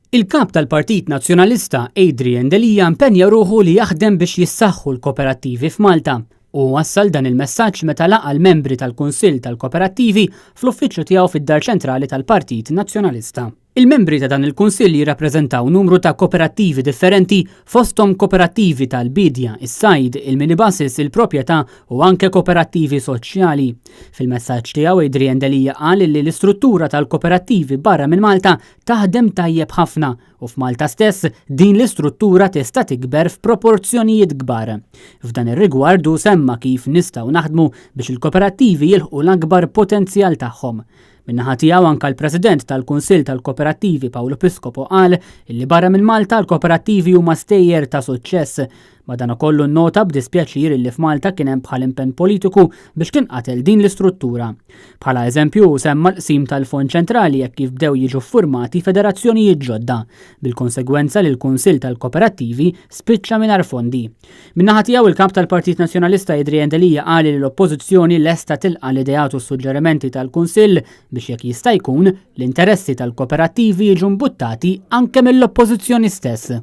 Il-Kap tal-Partit Nazzjonalista Adrian Delia impenja ruħu li jaħdem biex jissaħħu l-koperattivi f'Malta. Hu wassal dan il-messaġġ meta laqa' l-membri tal-Kunsill tal-Koperattivi fl-uffiċċju tiegħu fid-Dar Ċentrali tal-Partit Nazzjonalista. Il-membri ta' dan il-Kunsill jirrappreżentaw numru ta' koperattivi differenti fosthom koperattivi tal-biedja, is-sajd, il-minibuses, il-proprjetà u anke koperattivi soċjali. Fil-messaġġ tiegħu Adrian Delia qal li l-istruttura tal-koperattivi barra minn Malta taħdem tajjeb ħafna u f'Malta stess din l-istruttura tista' tikber f'proporzjonijiet kbar. F'dan ir-rigward hu semma kif nistgħu naħdmu biex il-koperattivi jilħqu l-akbar potenzjal tagħhom. Min-naħa tiegħu anke l-President tal-Kunsill tal-Koperattivi Paolo Piscopo qal li barra minn Malta l-koperattivi huma stejjer ta' suċċess. Madankollu nnota b'dispjaċir illi f'Malta kien hemm bħal impenn politiku biex tinqatel din l-istruttura. Bħala eżempju hu semma l-qsim tal-Fond Ċentrali hekk kif bdew jiġu ffurmati federazzjonijiet ġodda, bil-konsegwenza li l-Kunsill tal-Koperattivi spiċċa mingħajr fondi. Min-naħa tiegħu il-Kap tal-Partit Nazzjonalista Adrian Delia qal li l-Oppożizzjoni lesta tilqa' l-ideat u s-suġġerimenti tal-Kunsill biex jekk jista' jkun, l-interessi tal-koperattivi jiġu mbuttati anke mill-Oppożizzjoni stess.